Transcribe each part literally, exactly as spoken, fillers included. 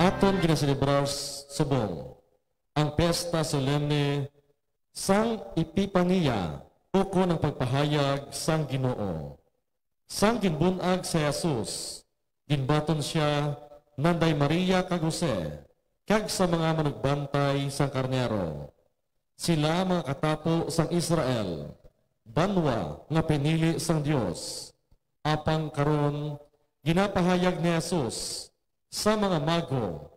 Aton ginaselebrar s-, subong ang piyesta solemne sang Epipania, ukon ang pagpahayag sang Ginoo. Sang ginbun-ag si Jesus, ginbaton sia nanday Maria kag Jose, kag sa mga manugbantay sang karnero. Sila mga katapo sang Israel, banwa nga pinili sang Dios. Apang karon, ginapahayag ni Jesus sa mga mago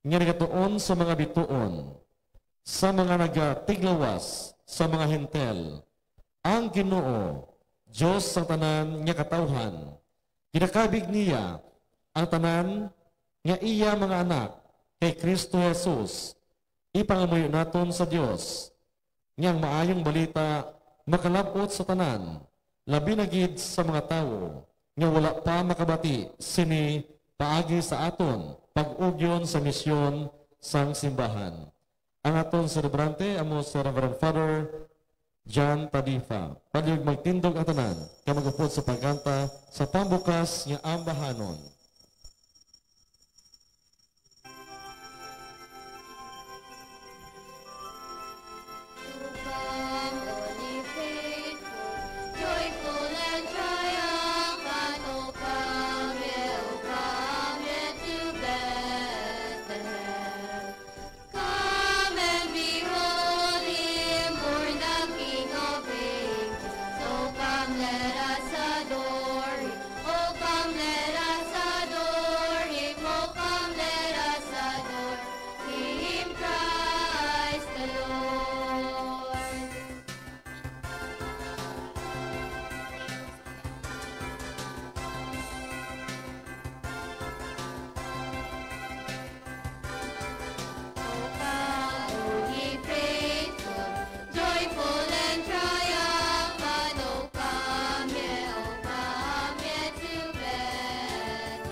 nga nagatuon sa mga bituon, sa mga nagatiglawas sa mga Hentil, ang Ginoo, Dios sang tanan nga katawhan. Ginakabig niya ang tanan nga iya mga anak kay Cristo Jesus. Ipangamuyo naton sa Dios nga ang Maayong Balita makalab-ot sa tanan, labi na gid sa mga tawo nga wala pa makabati sini paagi sa aton pag-ugyon sa misyon sang simbahan. Ang aton selebrante amo si Reverend Father John Tadifa. Palihog magtindog ang tanan kag mag-upod sa pagkanta sa pambukas nga ambahanon. Come, all ye faithful, joyful and triumphant, O come ye, O come ye to Bethlehem. Come and behold him, born the King of Ages. O come, let us adore him. O come, let us adore him. O come, let us adore him, Christ the Lord. O come, O ye faithful, joyful and triumphant, O come ye, O come ye to Bethlehem.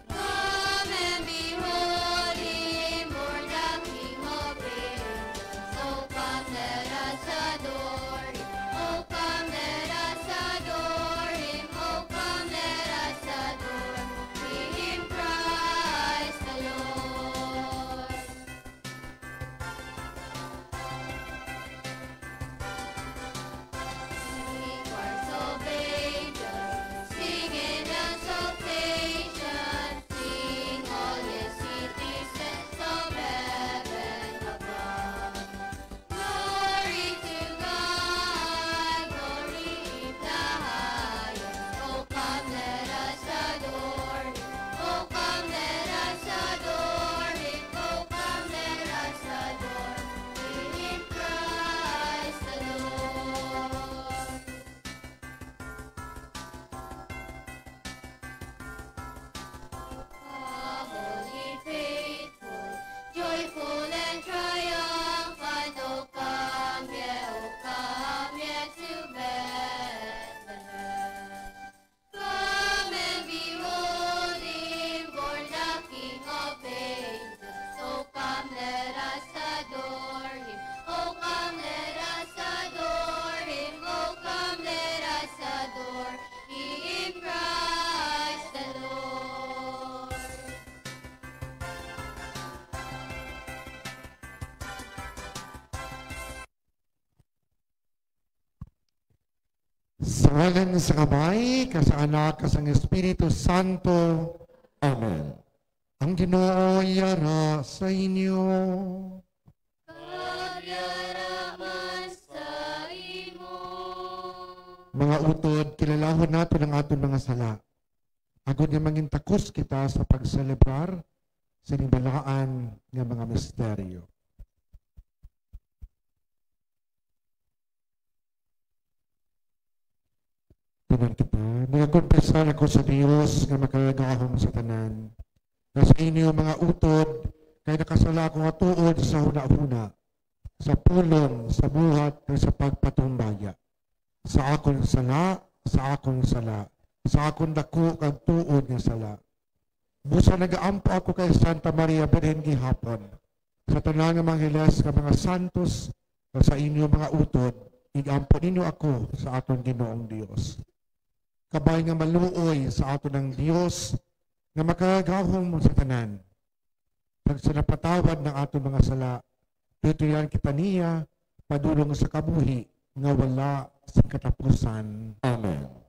Come and behold him, born the King of Ages. O come, let us adore him. O come, let us adore him. O come, let us adore him, Christ the Lord. Singing choirs of angels, singing exaltation, sing all ye citizens of heaven above. Glory to God, glory in the highest. O come, let us adore him. O come, let us adore him. O come, let us adore him, Christ the Lord. Come, all ye faithful, joyful and triumphant, O come ye, O come ye to Bethlehem. Come and behold him, born the King of Ages. O come, let us adore him. O come, let us adore him. O come, let us adore him, Christ the Lord. Sa ngalan sa Amay, kag sa Anak, kag sa Espiritu Santo. Amen. Ang Ginoo yara sa inyo. Kag yara man sa imo. Mga utod, kilalahon naton ang aton mga sala, agod nga mangin takos kita sa pagselebrar sa ginbalaan nga mga misteryo. Tanan kita. Nagakonfesar ako sa Dios nga Makalagahom sa tanan, nga sa inyo mga utod, kay nakasala ako nga tuod sa hunahuna, sa pulong, sa buhat, kag sa pagpatumbaya. Sa akon sala, sa akon sala, sa akon daku kag tuod nga sala. Busa nagaampo ako kay Santa Maria Birhen gihapon, sa tanan nga mga angeles kag mga santos, kag sa inyo mga utod, igampo ninyo ako sa aton Ginoong Dios. Kabay nga maluoy sa aton ang Dios, nga makagagahom sa tanan, kag sa napatawad ng aton mga sala, tutuyan kita niya padulong sa kabuhi nga wala sing katapusan. Amen.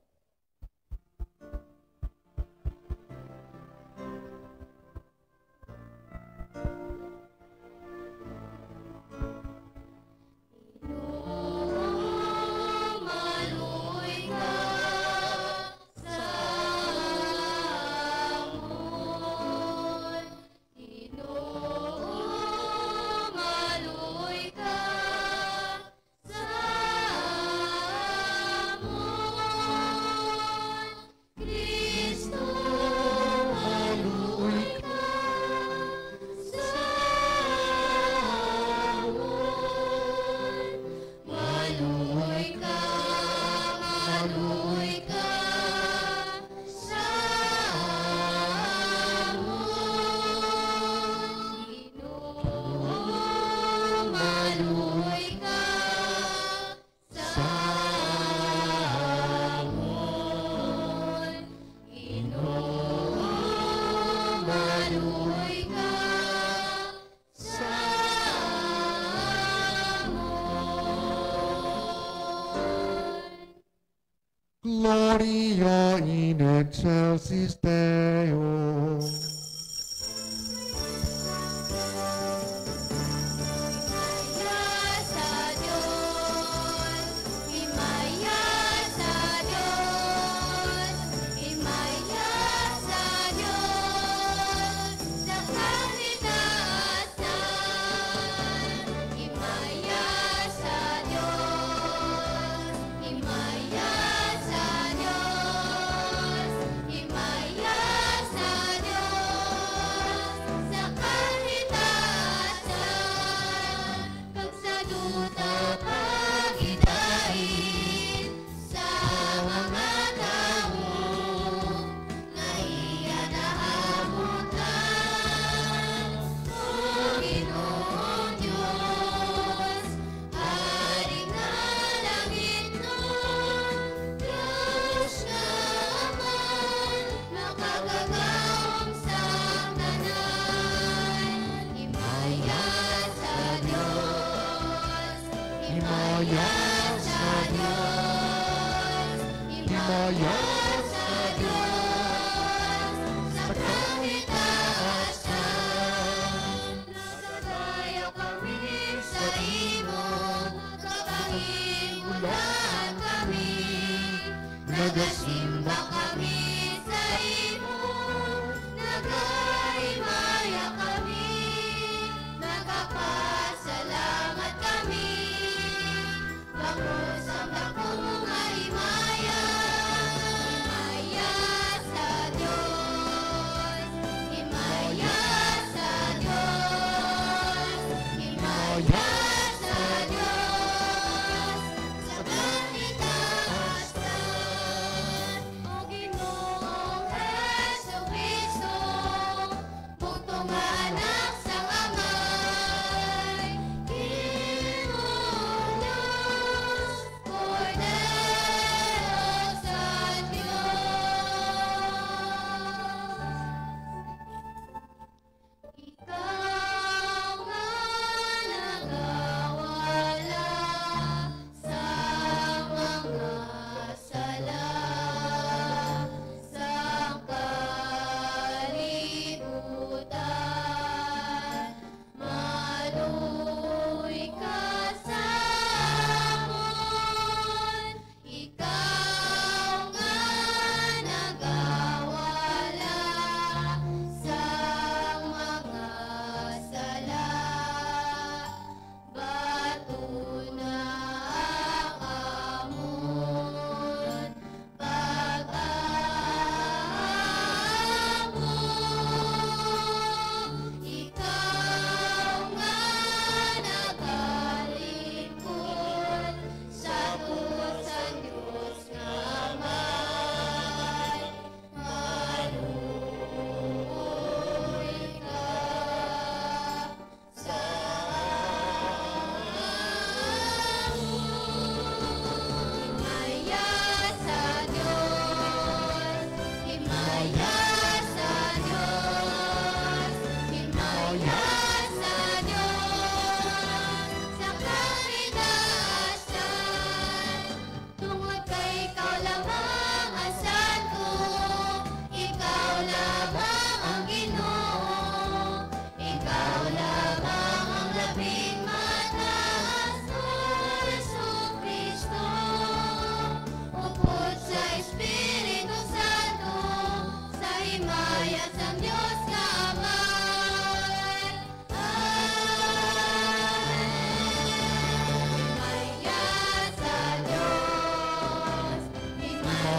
Gloria in excelsis Deo.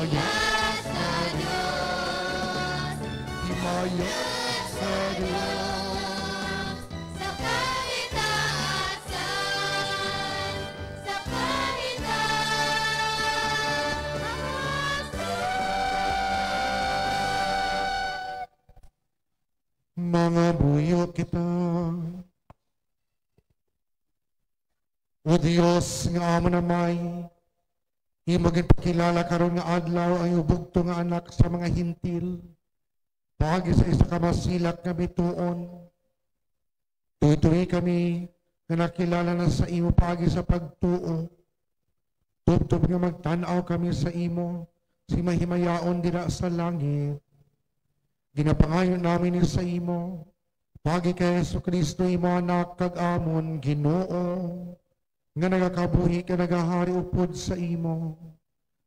Himaya sa Dios. Himaya sa Dios. Sa kahitaasan, sa kahitaasan. Mangamuyo kita. O Dios nga amon Amay, imo ginpakilala karon nga adlaw ang imo bugtong nga Anak sa mga Gentil, paagi sa isa ka masilak nga bituon. Tuloy-tuloy kami nga nakilala na sa imo paagi sa pagtuo. Tubtob nga magtan-aw kami sa imo, si mahimayaon dira sa langit. Ginapangayo namin ni sa imo, paagi kay Jesu-Cristo, imo Anak kag amon Ginoo, nga nagakabuhi kag nagahari upod sa imo,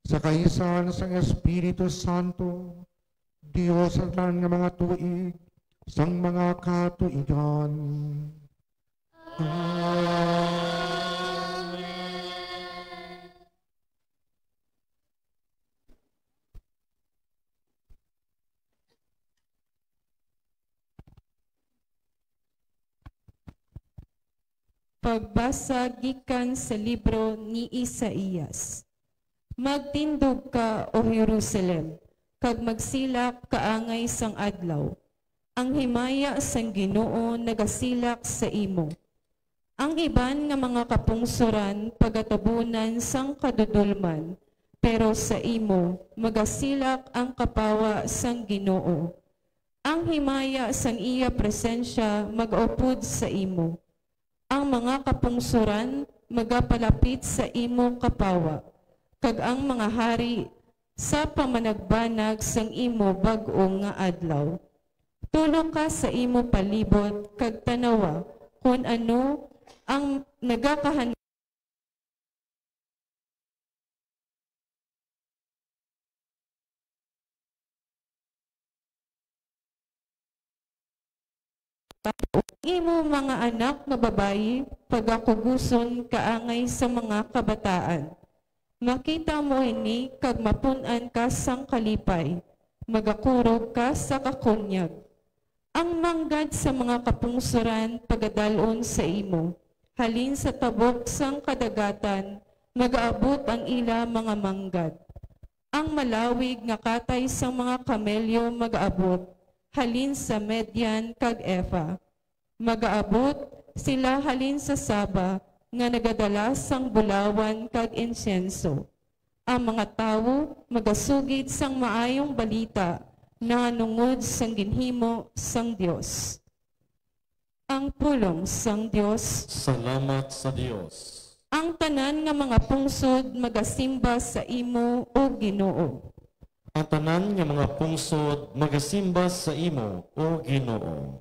sa kaisan sang Espiritu Santo, Dios sa tanan nga mga tuig, sang mga katuigan. Amen. Pagbasa gikan sa libro ni Isaias. Magtindog ka, O Jerusalem, kag magsilak kaangay sang adlaw. Ang himaya sang Ginoo nagasilak sa imo. Ang iban nga mga kapungsoran pagatabunan sang kadudolman, pero sa imo magasilak ang kapawa sang Ginoo. Ang himaya sang iya presensya magaupod sa imo. Ang mga kapungsoran magapalapit sa imo kapawa, kag ang mga hari sa pamanagbanag sang imo bag-o nga adlaw. Tulok ka sa imo palibot kag tanawa kon ano ang nagakahan Ang imo mga anak nga babayi pagakuguson kaangay sa mga kabataan. Makita mo ini kag mapun-an ka sang kalipay, magakurog ka sa kakunyag. Ang manggad sa mga kapungsoran pagadal-on sa imo, halin sa tabok sang kadagatan magaabot ang ila mga manggad. Ang malawig nga katay sang mga kamelyo magaabot halin sa Median kag Efa. Magaabot sila halin sa Saba nga nagadala sang bulawan kag insenso. Ang mga tawo magasugid sang maayong balita nahanungod sang ginhimo sang Dios. Ang pulong sang Dios. Salamat sa Dios. Ang tanan nga mga pungsod magasimba sa imo, O Ginoo. Ang tanan nga mga pungsod magasimba sa imo, O Ginoo.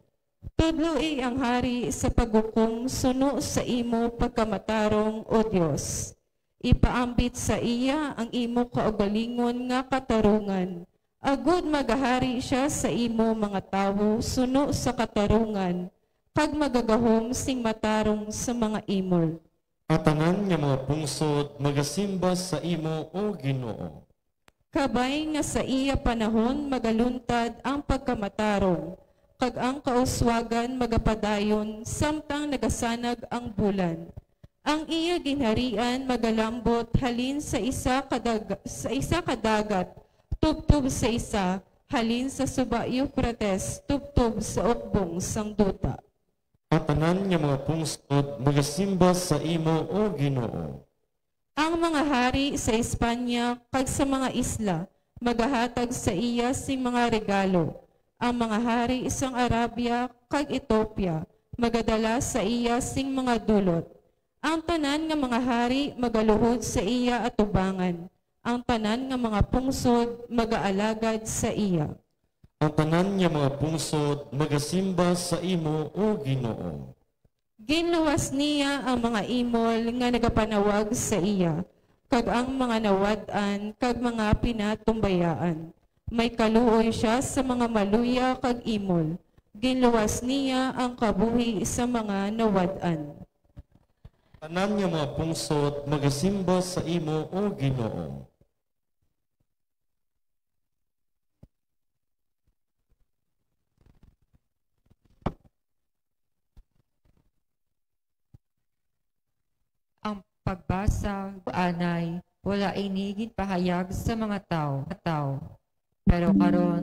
Tudloi ang hari sa paghukom suno sa imo pagkamatarong, O Dios. Ipaambit sa iya ang imo kaugalingon nga katarungan, agod magahari sia sa imo mga tawo suno sa katarungan, kag magagahom sing matarong sa mga imol. Ang tanan nga mga pungsod magasimba sa imo, O Ginoo. Kabay nga sa iya panahon magaluntad ang pagkamatarong, kag ang kauswagan magapadayon samtang nagasanag ang bulan. Ang iya ginharian magalambot halin sa isa ka dag-, sa isa ka dagat tubtob sa isa, halin sa suba Eufrates tubtob sa ukbong sang duta. Ang tanan nga mga pungsod magasimba sa imo, O Ginoo. Ang mga hari sa Espanya kag sa mga isla magahatag sa iya sing mga regalo. Ang mga hari sang Arabia kag Etiopia magadala sa iya sing mga dulot. Ang tanan nga mga hari magaluhod sa iya atubangan. Ang tanan nga mga pungsod magaalagad sa iya. Ang tanan nga mga pungsod magasimba sa imo, O Ginoo. Ginluwas niya ang mga imol nga nagapanawag sa iya, kag ang mga nawad-an kag mga pinatumbayaan. May kaluoy sia sa mga maluya kag imol. Ginluwas niya ang kabuhi sa mga nawad-an. Tanan nga mga pungsod magasimba sa imo, O Ginoo. pagbasa, anay, wala ini ginpahayag sa mga tawo. Tawo. Pero karon,